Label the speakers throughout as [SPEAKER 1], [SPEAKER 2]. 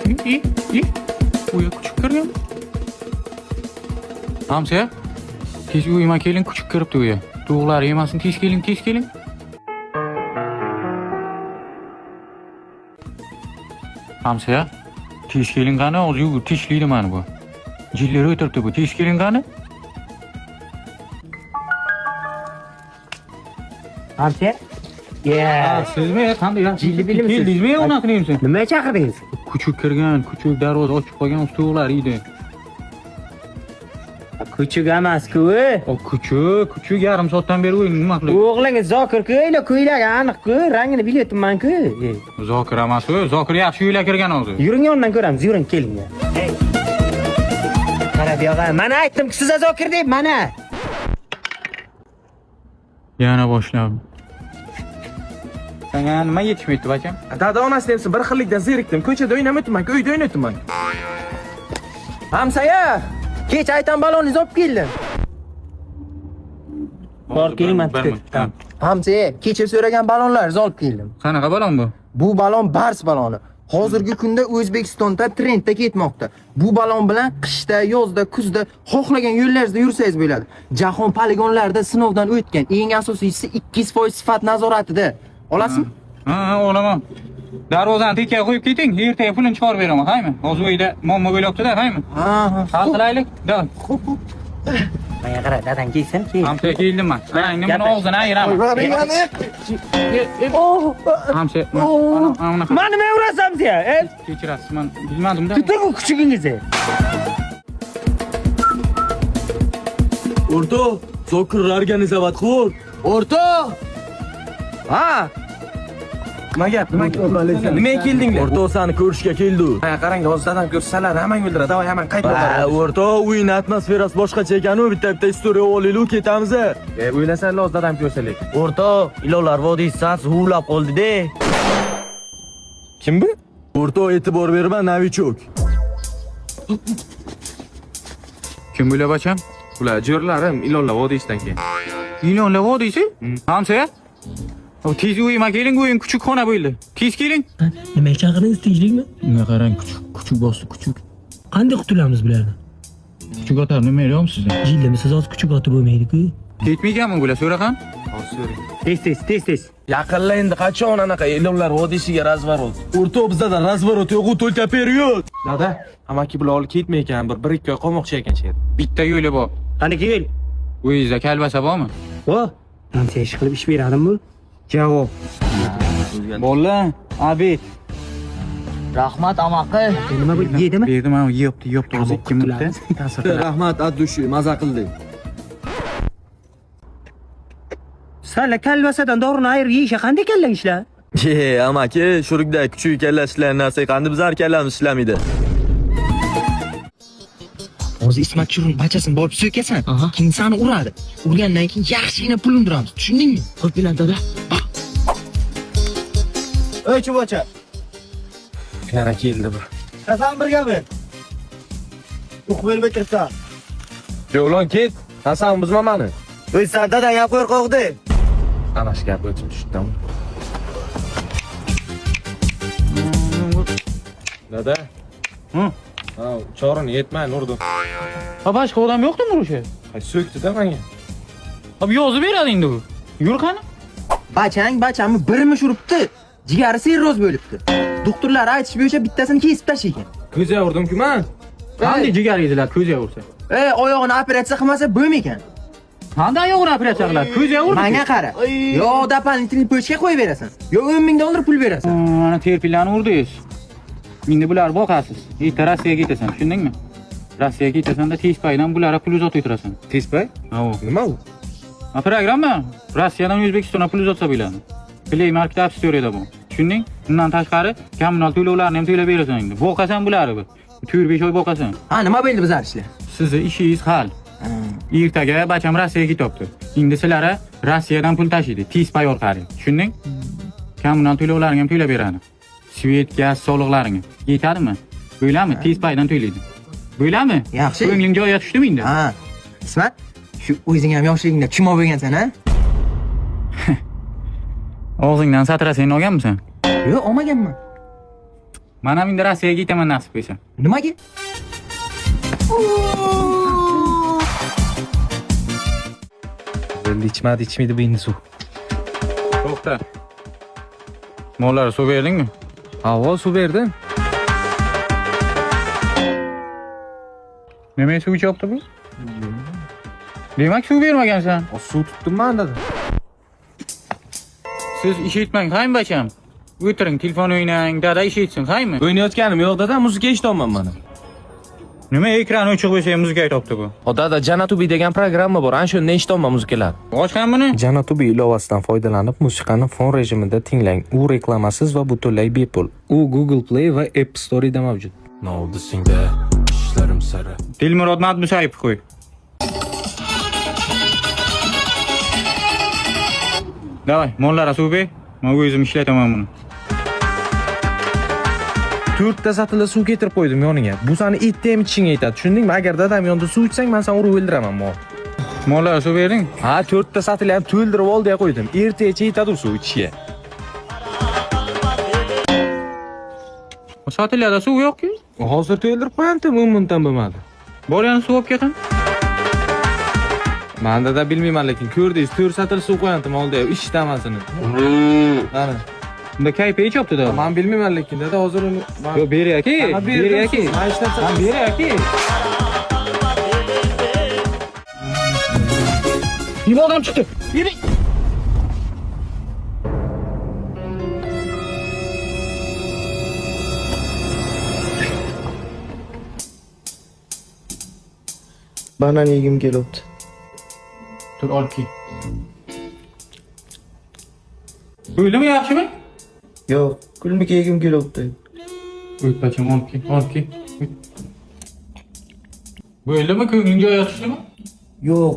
[SPEAKER 1] I, i, uyga kuchuk kirgan. Hamsoya, tez uyima keling, kuchuk kiribdi uyga. Tovuqlar yemasin, tez keling, tez keling. Hamsoya, tez keling qani, hozir yugurib tishlaydi mani bu. Jilleri o'tiribdi bu. Tez keling qani.
[SPEAKER 2] Hamsoya?
[SPEAKER 1] Ha, sizmi? Qanday yaxshi?
[SPEAKER 2] Jilli bilimsiz.
[SPEAKER 1] Keldingizmi, onasini yemsin?
[SPEAKER 2] Nimaga chaqirdingiz?
[SPEAKER 1] Kuchuk kirgan, kuchuk darvoza ochib qolgan, tovuqlar yeydi.
[SPEAKER 2] Kuchuk emas-ku.
[SPEAKER 1] O kuchuk, kuchuk yarim soatdan beri o'yin nima qiladi?
[SPEAKER 2] O'g'lingiz Zokir-ku, ila ko'ylagi aniq-ku, rangini bilyapman-ku.
[SPEAKER 1] Zokir emas u, Zokir yaxshi uylar kirgan hozir.
[SPEAKER 2] Yuring yonidan ko'ramiz, yuring keling. Qara bu yog'a, mana aytdim-ku siz Zokir deb, mana.
[SPEAKER 1] Yana boshlab. Senga nima yetishmaydi bacham?
[SPEAKER 3] Dada onasi demsin, bir xillikdan zerikdim. Ko'chada o'ynamayapman, uyda o'ynayapman.
[SPEAKER 2] Hamsoya, kecha aytan baloningizni olib keldim. Borib keling, man
[SPEAKER 1] Bir minut.
[SPEAKER 2] kutib. Hamsoya, kecha so'ragan balonlaringizni olib keldim.
[SPEAKER 1] Qanaqa balon bu?
[SPEAKER 4] Bu balon bars baloni. Hozirgi kunda O'zbekistonda trendda ketmoqda. Bu balon bilan qishda, yozda, kuzda xohlagan yo'llaringizda yursangiz bo'ladi. Jahon poligonlarida sinovdan o'tgan. Eng asosiysi 200% sifat nazoratida. Olasizmi?
[SPEAKER 1] Ha, olaman. Darvozani tekkaga qo'yib keting, ertaga pulini chiqarib beraman, haymi? Hozir uyda muammo bo'lyapti-da, haymi?
[SPEAKER 4] Ha, ha.
[SPEAKER 1] Hal qilaylik. Da.
[SPEAKER 2] Menga qara, dadang kelsin, keyin.
[SPEAKER 1] Hamsoya keldim man. Mana endi buni og'zini ayiraman. Hamsoya, mana unaqa
[SPEAKER 2] Mani nima urasan hamsoya? E,
[SPEAKER 1] kechirasiz, man bilmadim-da.
[SPEAKER 2] tuting u kuchugingizni.
[SPEAKER 5] O'rtoq, Zokir organizovat qil. O'rtoq!
[SPEAKER 4] Ha,
[SPEAKER 3] Nima gap? Nima gap? Nimaga keldinglar?
[SPEAKER 5] O'rtoq seni ko'rishga keldi.
[SPEAKER 3] Ha, qarang, hozir dadam ko'rsalar, hammang o'ldiradi. Davay, hammang qayt.
[SPEAKER 5] Ha, o'rtoq, uyning atmosferasi boshqacha ekan-u, bitta-bitta istoriya olaylik, ketamiz.
[SPEAKER 3] E, o'ylasanlar hozir dadam ko'rsa lekin.
[SPEAKER 6] O'rtoq, ilonlar vodiysidan huvlab qoldi-de.
[SPEAKER 3] Kim bu?
[SPEAKER 5] O'rtoq, e'tibor berma, novichok.
[SPEAKER 1] Kim bular bacham?
[SPEAKER 3] Ular jo'rlarim ilonlar vodiysidan keyin.
[SPEAKER 1] Ilonlar vodiysi? Hamsoya? O, tez uyima keling, uyim kuchuk xona bo'ldi. Tez keling.
[SPEAKER 7] Nimaga chaqirdingiz, tinchlikmi?
[SPEAKER 1] Unga qarang, kuchuk, kuchuk bosdi, kuchuk.
[SPEAKER 7] Qanday qutulamiz bulardan?
[SPEAKER 1] Kuchuk otar nima deyapsiz?
[SPEAKER 7] Jillimi siz hozir kuchuk otib bo'lmaydi-ku.
[SPEAKER 1] Ketmayganmi bular, so'ra ham.
[SPEAKER 3] Hozir so'rang.
[SPEAKER 2] Tez tez, tez tez.
[SPEAKER 3] Yaqinla endi qachon anaqa ilonlar vodiysiga razворот.
[SPEAKER 5] O'rtoq, bizda razворот yo'q, u только период.
[SPEAKER 3] Dada, amaki bular olib ketmay ekan, bir ikki oy qolmoqchi ekan shu yerda.
[SPEAKER 1] Bitta yo'li bor.
[SPEAKER 2] Qani kel.
[SPEAKER 1] Uyingizda kalbasa bormi?
[SPEAKER 2] Vo, hamsoya ish qilib ish beradimi bu?
[SPEAKER 1] Javob. Bola, abed.
[SPEAKER 6] Rahmat amaki.
[SPEAKER 2] Nima bu yedimi?
[SPEAKER 1] Berdim, mana yeyapti, yeyapti hozir 2 minutda. Ta'sir qiladi.
[SPEAKER 5] Rahmat, at dushi, maza qildik.
[SPEAKER 2] Sala kalbasadan dorini ayirib yeyisha qanday kalla ishlar?
[SPEAKER 5] Ye, amaki, shurukda kuchuk kalla ishlagan narsa qanday bizlar kallamiz ishlamaydi.
[SPEAKER 4] Hozir Ismat churun bachasini borib so'kasan. Keyin seni uradi. Urgandan keyin yaxshigina pul undiramiz. Tushundingmi?
[SPEAKER 7] Xo'p, bilan dada.
[SPEAKER 6] Ey chuvocha,
[SPEAKER 3] Yana keldi bu.
[SPEAKER 6] qasam birga bir. Uq berib o'tirsa.
[SPEAKER 3] Javlon ket. Hasan buzma mani.
[SPEAKER 6] O'y san dadang ham qo'rqoqdi.
[SPEAKER 3] Ana shu gap o'tib tushdim. Dada.
[SPEAKER 1] Hı?
[SPEAKER 3] Ha, chorini yetmay urdim.
[SPEAKER 1] Ha, boshqa odam yo'qdimi o'sha?
[SPEAKER 3] Ay, so'kdi-da menga.
[SPEAKER 1] Abi yozib beradi endi u. Yur qani.
[SPEAKER 4] Bachang bachamni bir mish uribdi. Jigari serroz bo'libdi. Doktorlar aytish bo'yicha bittasini kesib tashlagan.
[SPEAKER 3] Ko'zga urdim-ku man.
[SPEAKER 1] Qanday jigar yedilar ko'zga ursa?
[SPEAKER 4] E, oyog'ini operatsiya qilmasa bo'lmaykan.
[SPEAKER 1] Qanday oyog'ini operatsiya qiladi? Ko'zga urdi.
[SPEAKER 4] Menga qara. Yo дополнительный почка qo'yib berasan. Yo 10 ming dollar pul berasan.
[SPEAKER 1] Mana terpillarni urdingiz. Endi bular boqasiz. Erta Rossiyaga ketasan, tushundingmi? Rossiyaga ketasanda tezpaydan bularga pul uzatib o'tirasan.
[SPEAKER 3] Tezpay?
[SPEAKER 1] Ha, u.
[SPEAKER 3] Nima u?
[SPEAKER 1] Ha, programma Rossiyadan O'zbekistonga pul uzatsa bo'ladi. Play Market App Store'da bu. Tushunding? Undan tashqari kommunal to'lovlarni ham to'lab berasan endi. Boqasan bularni bir. 4-5 oy boqasan.
[SPEAKER 4] Ha, nima bo'ldi bizlar ishlar?
[SPEAKER 1] Sizni ishingiz hal. Ertaga bacham Rossiyaga ketyapti. Endi sizlarga Rossiyadan pul tashiydi. Tezpay orqali. Tushunding? Kommunal to'lovlarini ham to'lab beradi. Svet, gaz soliqlarini. Yetadimi? Bo'ladimi? Tezpaydan to'laydi. Bo'ladimi?
[SPEAKER 4] Yaxshi.
[SPEAKER 1] Ko'ngling joyiga tushdimi endi?
[SPEAKER 4] Ha. Ismat, shu o'zing ham yoshligingda chumo bo'lgansan, ha?
[SPEAKER 1] Og'zingdan satrasangni olganmisan?
[SPEAKER 4] Yo'q, olmaganman.
[SPEAKER 1] Men ham endi Rossiyaga ketaman nasib bo'lsa.
[SPEAKER 4] Nimaga?
[SPEAKER 3] Endi ichmadi, ichmaydi bu endi suv.
[SPEAKER 1] To'xta. Mollarga suv berdingmi?
[SPEAKER 3] Havo suv berdim.
[SPEAKER 1] Nimaga suv ichyapti bu? Demak suv bermagansan.
[SPEAKER 3] Suv tutdim man dada.
[SPEAKER 1] Siz ish etmang, haymi bacham? O'tiring, telefon o'ynang, dada ish etsin, haymi?
[SPEAKER 3] O'ynayotganim yo'q dada, muzika eshityapman mana.
[SPEAKER 1] Nima ekran o'chiq bo'lsa ham muzika aytyapti bu.
[SPEAKER 3] O dada, Janatubi degan programma bor, ana shunda eshityapman muzikalar.
[SPEAKER 1] Ochgan buni?
[SPEAKER 3] Janatubi ilovasidan foydalanib, musiqani fon rejimida tinglang. U reklamasiz va butunlay bepul. U Google Play va App Store'da mavjud.
[SPEAKER 1] Dilmurod Madmusayevni qo'y. Davay, mollarga suv ber. Men o'zim ishlataman buni.
[SPEAKER 3] 4 ta satilda suv keltirib qo'ydim yoniga. Bu sani etda ham ichishingga yetadi, tushundingmi? Agar dadam yonida suv ichsang, men seni urib o'ldiraman, mol.
[SPEAKER 1] Mollarga suv berding?
[SPEAKER 3] Ha, 4 ta satilni ham to'ldirib oldiga qo'ydim. Ertagacha yetadi u suv ichishga.
[SPEAKER 1] Sotillarda suv yo'q-ku.
[SPEAKER 3] Hozir to'ldirib qo'yamdim, 10 minutdan bo'lmadi.
[SPEAKER 1] Bor yana suv olib kelgin.
[SPEAKER 3] Man dada bilmayman, lekin ko'rdingiz, 4 satil suv qo'yamdim oldiga, ichdi hammasini. Mana.
[SPEAKER 1] Unda kayfi ichyapti da.
[SPEAKER 3] Man bilmayman lekin dada hozir uni
[SPEAKER 1] Yo'q, ber aka,
[SPEAKER 3] Mana
[SPEAKER 1] ber
[SPEAKER 3] berdim
[SPEAKER 1] aka.
[SPEAKER 3] suv. Man hech narsa
[SPEAKER 1] Lan ber aka. Nima odam chiqdi? Yuri.
[SPEAKER 6] Banan yegim kelyapti.
[SPEAKER 1] Tur olib kel. Bo'ldimi, yaxshimi?
[SPEAKER 6] Yo'q, kulmik yegim kelyapti.
[SPEAKER 1] O't bacham, olib kel, olib kel. O't. Bo'ldimi, ko'ngling joyiga tushdimi?
[SPEAKER 6] Yo'q,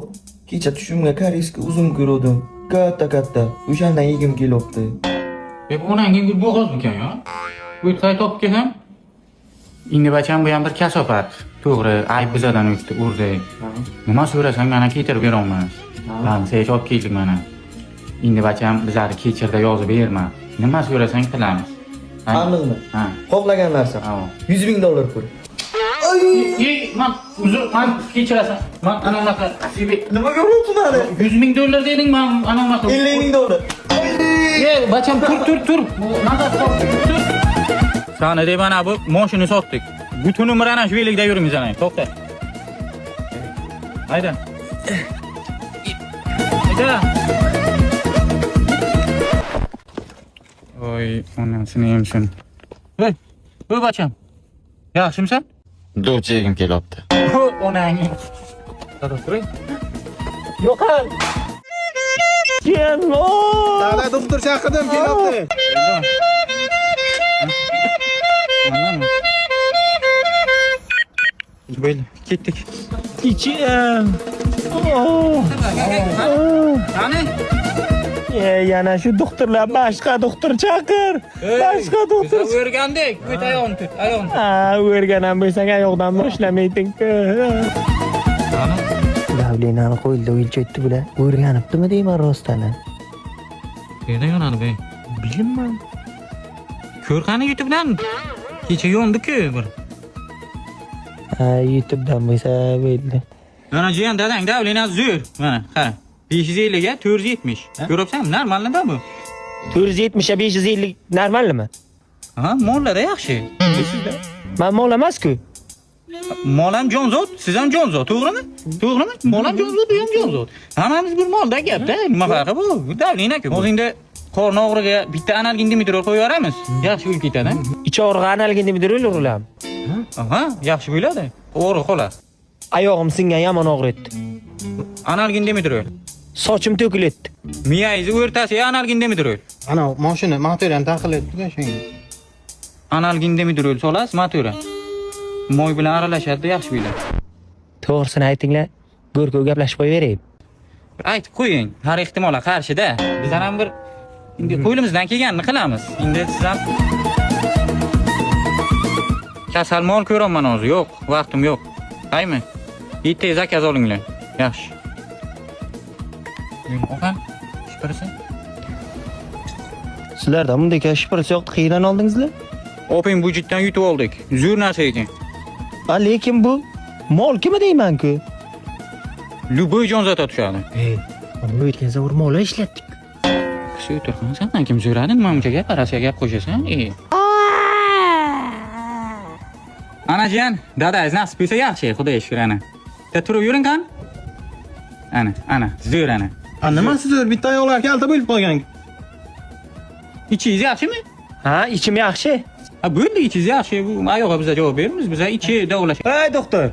[SPEAKER 6] kecha tushimga koreyskiy uzum ko'rdim. Katta-katta. O'shandan yegim kelyapti.
[SPEAKER 1] E bu onangning bo'g'ozmikan ya? O't qayta olib kelsam? Endi bacham bu ham bir kasofat. To'g'ri, ayb bizadan o'tdi, urdi. Nima so'rasang mana keltirib berolmas. Lan, olib keldik mana. Endi bacham bizlarni kechirda yozib berma. Nima so'rasang qilamiz. Ha?
[SPEAKER 6] Aniqmi?
[SPEAKER 1] Ha.
[SPEAKER 6] Xohlagan narsam.
[SPEAKER 1] Ha.
[SPEAKER 6] 100 ming dollar pul.
[SPEAKER 1] Ey, man uzr, man kechirasan. Man ana unaqa
[SPEAKER 6] Nimaga uryapsan mani?
[SPEAKER 1] 100 ming dollar deding, man ana unaqa.
[SPEAKER 6] 50 ming dollar.
[SPEAKER 1] Ey, bacham tur, tur, tur. Nazar tur. Sani deb mana bu mashina sotdik. Butun umr ana shu velikda yuribmiz ana. To'xta. Hayda. Hayda. Oy, onasini emsin. Hey, ey bacham. Yaxshimisan?
[SPEAKER 5] Do'ch yegim kelyapti.
[SPEAKER 1] Onangni. Turing. Yo'qol.
[SPEAKER 8] Dada doktor chaqirdim, kelyapti.
[SPEAKER 1] Anladın mı? Böyle ketdik.
[SPEAKER 7] Ichim.
[SPEAKER 1] Qani?
[SPEAKER 7] Yana shu doktorlar, boshqa doktor chaqir. Boshqa doktor.
[SPEAKER 1] Biz o'rgandik. O't oyog'ini tut, oyog'ini.
[SPEAKER 7] Ha, o'rgan ham bo'lsang oyoqdan boshlamayding-ku.
[SPEAKER 1] Qani?
[SPEAKER 7] Давление ni qo'yildi, o'lchatdi bular. O'rganibdimi deyman rostdan.
[SPEAKER 1] Qayerdan yonadi bu?
[SPEAKER 7] Bilmayman.
[SPEAKER 1] Ko'r qani YouTube'dan. Kecha yondi-ku bir.
[SPEAKER 7] Ha, YouTube'dan bo'lsa bo'ldi.
[SPEAKER 1] Mana jiyan dadang давление si zo'r. Mana, qara. 550 ga 470. Ko'ryapsanmi? Normalda bu.
[SPEAKER 7] 470 ga 550 normalmi?
[SPEAKER 1] Ha, mollarda yaxshi. Sizda.
[SPEAKER 7] Man mol emas-ku.
[SPEAKER 1] Mol ham jonzot, siz ham jonzot, to'g'rimi? To'g'rimi? Mol ham jonzot, bu ham jonzot. Hammamiz bir molda gapda. Nima farqi bu? Давление ku. Hozir endi qorni og'rig'iga bitta analgin dimedrol qo'yib yuboramiz. Yaxshi bo'lib ketadi.
[SPEAKER 7] Ich og'rig'i analgin dimedrol urilam.
[SPEAKER 1] Ha, yaxshi bo'ladi. Og'riq qoladi.
[SPEAKER 7] Oyog'im singan yomon og'riydi.
[SPEAKER 1] Analgin dimedrol.
[SPEAKER 7] Sochim to'kilyapti.
[SPEAKER 1] Miyangizni o'rtasiga analgin dimedrol.
[SPEAKER 8] Ana mashina motor ham taqilyapti-da shunga.
[SPEAKER 1] Analgin dimedrol solasiz motora. Moy bilan aralashadi, yaxshi bo'ladi.
[SPEAKER 7] To'g'risini aytinglar, go'rkov gaplashib qo'yaveray.
[SPEAKER 1] Aytib qo'ying, har ehtimolga qarshida. Bizlar ham bir endi qo'limizdan kelganini qilamiz. Endi siz ham kasal mol ko'raman hozir. Yo'q, vaqtim yo'q. Qaymi? Bitta заказ olinglar. Yaxshi. Oqan, shpirsi.
[SPEAKER 7] Sizlarda bunday shpris yo'q, qayerdan oldingizlar?
[SPEAKER 1] Oping budjetdan yutib oldik. Zo'r narsa ekan.
[SPEAKER 7] A lekin bu mol kimi deyman-ku?
[SPEAKER 1] Любой jonzotga tushadi.
[SPEAKER 2] Ey, uni o'tgan safar mol ishlatdik.
[SPEAKER 1] Kishi o'tirgan sandan kim so'radi? Nima buncha gap, Rossiya gap qo'shasan? Ey. Ana jiyan, dadangiz nasib bo'lsa yaxshi, xudoga shukr ana. Ta turib yuring qani. Ana, ana, zo'r ana.
[SPEAKER 8] A nimasi zo'r? Bitta oyoqlar kalta bo'lib qolgan.
[SPEAKER 1] Ichingiz yaxshimi?
[SPEAKER 2] Ha, ichim yaxshi.
[SPEAKER 1] Ha, bo'ldi, ichingiz yaxshi. Bu oyog'iga biza javob beramiz. Biza ichi davolash.
[SPEAKER 2] Ey doktor.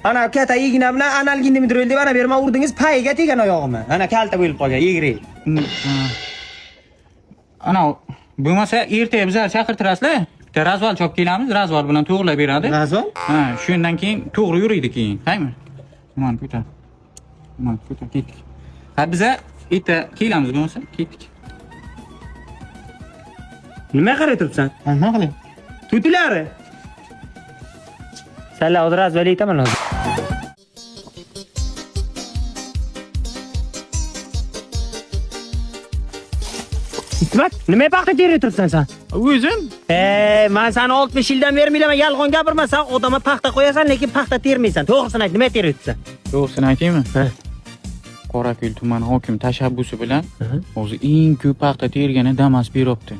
[SPEAKER 2] Ana katta igna bilan analgin deb deb ana berma urdingiz, payiga tegan oyog'imni. Ana kalta bo'lib qolgan, egri.
[SPEAKER 1] Ana, bo'lmasa ertaga bizlar chaqirtirasizlar. Bitta razval chopib kelamiz, razval bilan to'g'rilab beradi.
[SPEAKER 8] Razval?
[SPEAKER 1] Ha, shundan keyin to'g'ri yuriydi keyin, qaymi? Nimani ko'tar. Nimani ko'tar, ketdik. Ha, biza erta kelamiz bo'lmasa, ketdik.
[SPEAKER 2] Nima qarab turibsan?
[SPEAKER 8] Nima qilay?
[SPEAKER 2] Tutilari. Salla hozir razval aytaman hozir. Hikmat, nima paxta terib turibsan sen?
[SPEAKER 1] O'zim
[SPEAKER 2] Ey, men seni 60 yildan beri bilaman, yolg'on gapirma, sen odamga paxta qo'yasan, lekin paxta termaysan. To'g'risini ayt, nima teryapsan?
[SPEAKER 1] To'g'risini aytaymi?
[SPEAKER 2] Ha.
[SPEAKER 1] Qorako'l tuman hokim tashabbusi bilan hozir eng ko'p paxta tergani Damas beryapti.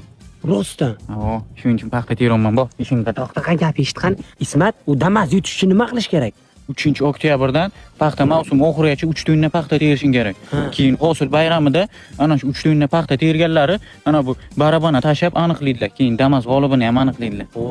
[SPEAKER 2] Rostdan.
[SPEAKER 1] Ha, shuning uchun paxta teryapman, bor, ishimda.
[SPEAKER 2] To'xta, gap eshitqan. Ismat, u Damas yutish uchun nima qilish kerak?
[SPEAKER 1] 3-oktyabrdan paxta mavsumi oxirigacha 3 tonna paxta terishing kerak. Keyin hosil bayramida ana shu 3 tonna paxta terganlari ana bu barabana tashlab aniqlaydilar. Keyin Damas g'olibini ham aniqlaydilar.
[SPEAKER 2] O,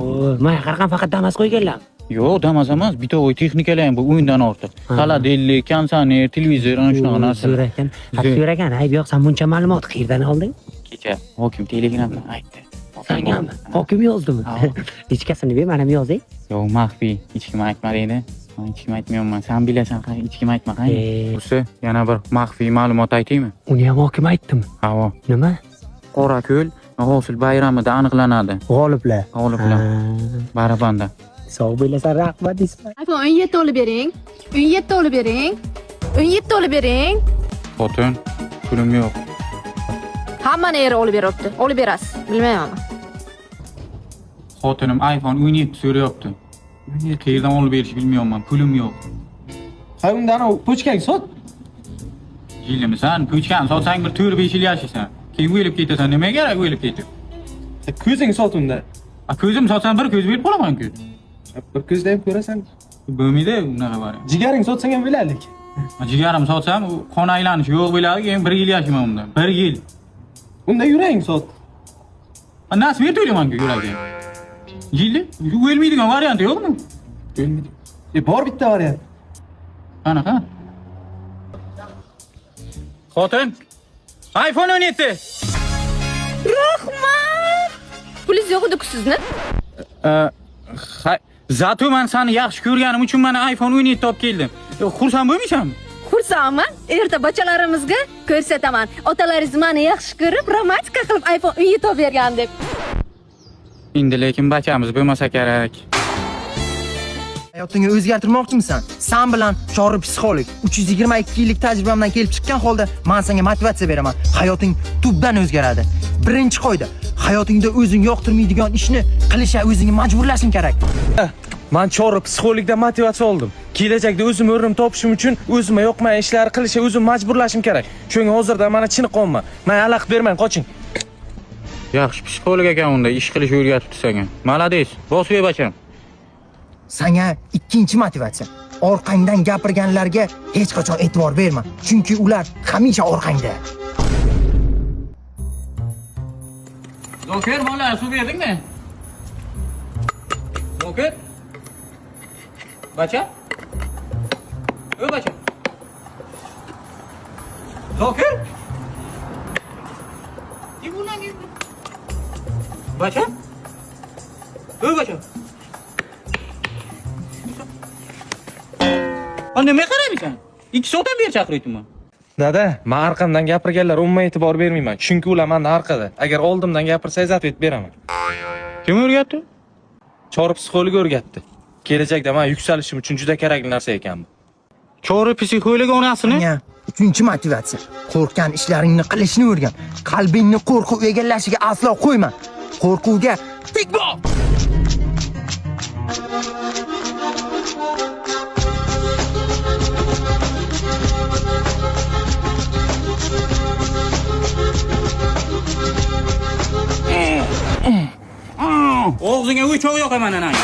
[SPEAKER 2] men qaraqam faqat Damas qo'yganlar.
[SPEAKER 1] Yo'q, Damas emas, bitovoy texnikalar ham bu o'yindan ortiq. Холодильник, konditsioner, televizor, ana shunaqa narsalar.
[SPEAKER 2] Zo'r ekan. Ha, zo'r ekan. Ayb yo'q, sen buncha ma'lumot qayerdan olding?
[SPEAKER 1] Kecha hokim Telegramdan aytdi.
[SPEAKER 2] Sangami? Hokim yozdimi?
[SPEAKER 1] Ha.
[SPEAKER 2] Nechkasini ber, mana ham yozay.
[SPEAKER 1] Yo'q, maxfiy, hech kim aytma deydi. Men hech kim aytmayapman. Sen bilasan, hech kim aytma, qani. Usi, yana bir maxfiy ma'lumot aytaymi?
[SPEAKER 2] Uni ham hokim aytdimi?
[SPEAKER 1] Ha,
[SPEAKER 2] Nima?
[SPEAKER 1] Qorako'l hosil bayramida aniqlanadi.
[SPEAKER 2] G'oliblar.
[SPEAKER 1] G'oliblar barabanda.
[SPEAKER 2] Sog' bo'lasan, rahmat Ismat.
[SPEAKER 9] iPhone 17 olib bering. 17 olib bering. 17 olib bering.
[SPEAKER 1] Xotin, pulim yo'q.
[SPEAKER 9] Hammani eri olib beryapti. Olib berasiz. Bilmayman.
[SPEAKER 1] Xotinim iPhone 17 so'rayapti. Qayerdan olib berishni bilmayapman, pulim yo'q.
[SPEAKER 8] Ha, undan u pochkang sot.
[SPEAKER 1] Jillimisan? Pochkani sotsang bir 4-5 yil yashaysan. Keyin o'lib ketasan. Nimaga kerak o'lib ketib?
[SPEAKER 8] Ko'zing sot unda.
[SPEAKER 1] A, ko'zim sotsam bir ko'z berib qolaman-ku.
[SPEAKER 8] Bir ko'zda ham ko'rasan.
[SPEAKER 1] Bo'lmaydi unaqa variant.
[SPEAKER 8] Jigaring sotsang ham bo'ladi.
[SPEAKER 1] Jigarim sotsam, u qon aylanishi yo'q bo'ladi, keyin 1 yil yashayman unda. 1 yil.
[SPEAKER 8] Unda yuraging sot.
[SPEAKER 1] A, nasib berib to'layman-ku yuragim. Jilli, o'lmaydigan varianti yo'qmi?
[SPEAKER 8] O'lmaydi. Bor bitta variant.
[SPEAKER 1] Qanaqa? Xotin, iPhone 17.
[SPEAKER 9] Rahmat. Pulingiz yo'q edi-ku sizni?
[SPEAKER 1] Ha, zato men seni yaxshi ko'rganim uchun mana iPhone 17 olib keldim. Xursand bo'lmaysanmi?
[SPEAKER 9] Xursandman. Erta bachalarimizga ko'rsataman. Otalaringiz meni yaxshi ko'rib, romantika qilib iPhone 17 olib bergan deb.
[SPEAKER 1] Endi lekin bachamiz bo'lmasa kerak.
[SPEAKER 4] Hayotingni o'zgartirmoqchimisan? San bilan chori psixolog 322 yillik tajribamdan kelib chiqqan holda men senga motivatsiya beraman. Hayoting tubdan o'zgaradi. Birinchi qoida: hayotingda o'zing yoqtirmaydigan ishni qilishga o'zingni majburlashing kerak.
[SPEAKER 3] Man chori psixologdan motivatsiya oldim. Kelajakda o'zim o'rnim topishim uchun o'zimga yoqmagan ishlarni qilishga o'zim majburlashim kerak. Shunga hozirdan mana chiniqyapman. Men aloq bermang, qoching.
[SPEAKER 1] Yaxshi psixolog ekan unda, ish qilish o'rgatibdi senga. Молодец, bosib bacham.
[SPEAKER 4] Senga ikkinchi motivatsiya: orqangdan gapirganlarga hech qachon e'tibor berma, chunki ular hamisha orqangda.
[SPEAKER 1] Zokir, bola, suv berdingmi? Zokir? Bacha? Ey bacha. Zokir? Kim ulan? Bacha? Ey bacha. A, nima qaraysan? 2 soatdan beri chaqiryapman.
[SPEAKER 3] Dada, men orqamdan gapirganlar umuman e'tibor bermayman, chunki ular mendan orqada. Agar oldimdan gapirsangiz, ответ beraman.
[SPEAKER 1] Kim o'rgatdi?
[SPEAKER 3] Chori psixolog o'rgatdi. Kelajakda men yuksalishim uchun juda kerakli narsa ekan bu.
[SPEAKER 1] Chori psixolog onasini?
[SPEAKER 4] Senga uchinchi motivatsiya: qo'rqgan ishlaringni qilishni o'rgan. Qalbingni qo'rquv egallashiga aslo qo'yma. Qo'rquvga tik bor.
[SPEAKER 1] Og'zingga uchoq yoqaman anang.